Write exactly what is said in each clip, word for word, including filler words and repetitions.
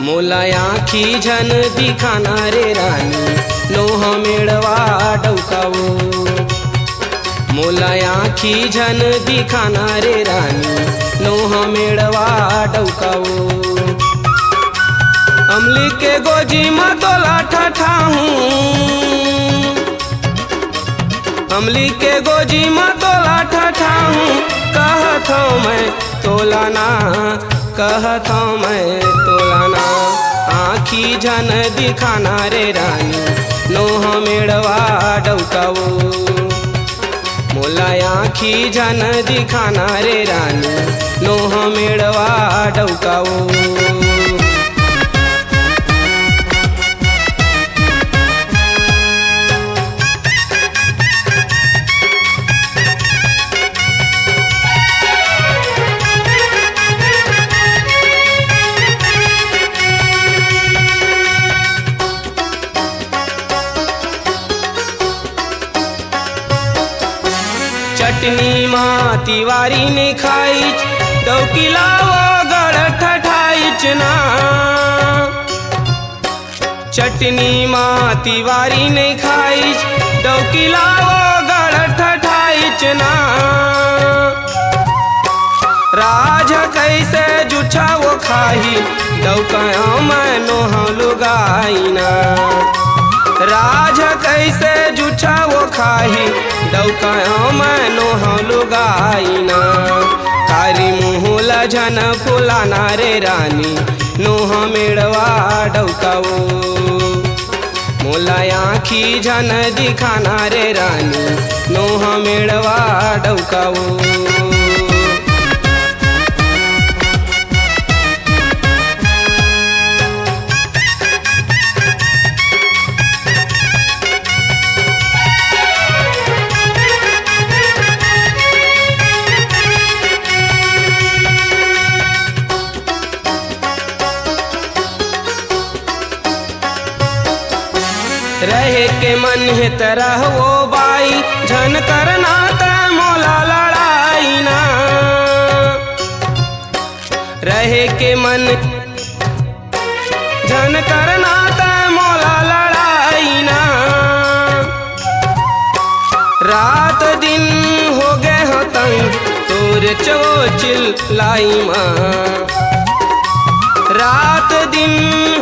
मोला आँखी झन दिखाना रे रानी, नोह मेड़वा डौकावो। मोला आँखी झन दिखाना रे रानी, नोह मेड़वा डौकावो। अमली के गोजी म तोला ठठाहूँ, अमली के गोजी म तोला ठठाहूँ, कहत हँव मैं तोला ना, कहत हँव मैं तोला ना। आँखी झन दिखाना रे रानी, नोह मेड़वा डौकावो। मोला आँखी झन दिखाना रे रानी, नोह मेड़वा डौकावो। चटनी मा तिवारी नइ खाइच, डौकी ला वो गड़ ठठाइच ना। चटनी मा तिवारी नइ खाइच, डौकी ला वो गड़ ठठाइच ना। राज कइसे जुठा वो खाही, डौकायो मैं नोह लुगाई ना। राज कइसे जुठा वो खाही, डौकायो मैं नोह लुगाई ना। कारी मुँह ला झन फुलाना रे रानी, नोह मेड़वा डौकावो। मोला आँखी झन दिखाना रे रानी, नोह मेड़वा डौकावो। रहे के मन हे त रहवो बाई, झन करना त मोला लड़ाई ना। रहे के मन झन करना त मोला लड़ाई ना। रात दिन हो गे हँव तंग तोर चोचिल लाई माँ। रात दिन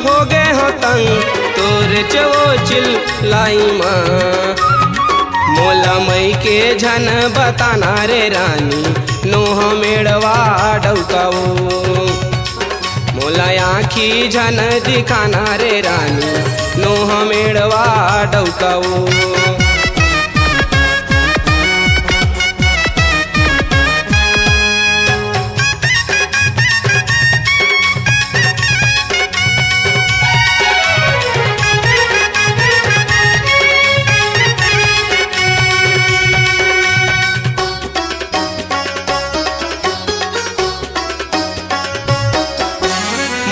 हो गे हँव तंग तोर चोचिल लाई माँ। मोला मइके झन बताना रे रानी, नोह मेड़वा डौकावो। मोला आँखी झन दिखाना रे रानी, नोह मेड़वा डौकावो।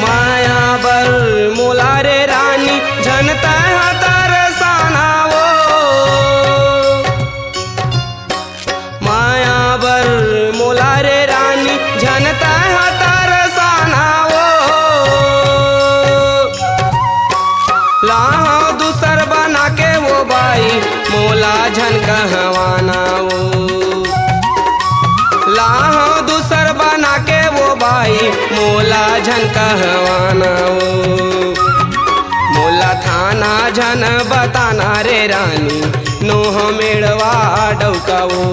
माया बर मोला रे रानी, झन तैं ह तरसाना वो। माया बर मोला रे रानी, झन तैं ह तरसाना वो। लाहव दूसर बना के वो बाई, मोला झन कहवाना वो। लाहव दूसर बना के वो बाई, मोला झन कहवाना वो। मोला थाना झन बताना रे रानी, नोह मेड़वा डौकावो।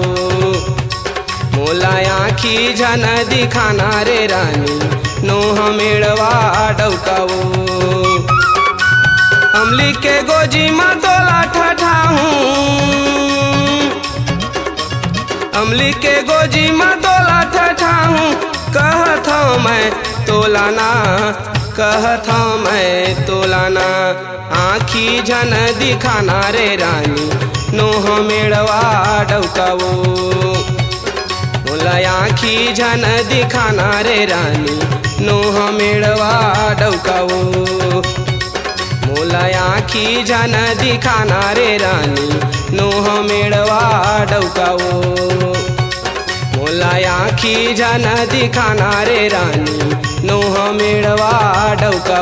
मोला आँखी झन दिखाना रे रानी, नोह मेड़वा डौकावो। अमली के गोजी म तोला ठठाहूँ, अमली के गोजी म तोला ठठाहूँ, कहत हँव मैं तोला ना, कहत हँव मैं तोला ना। आँखी झन दिखाना रे रानी, नोह मेड़वा डौकावो। मोला आँखी झन दिखाना रे रानी, नोह मेड़वा डौकावो। मोला आँखी झन दिखाना रे रानी, नोह मेड़वा डौकावो। मोला आँखी झन दिखाना रे रानी, नोह मेड़वा डौकावो।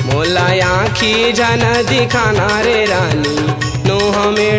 मोला आँखी झन दिखाना रे रानी, नोह में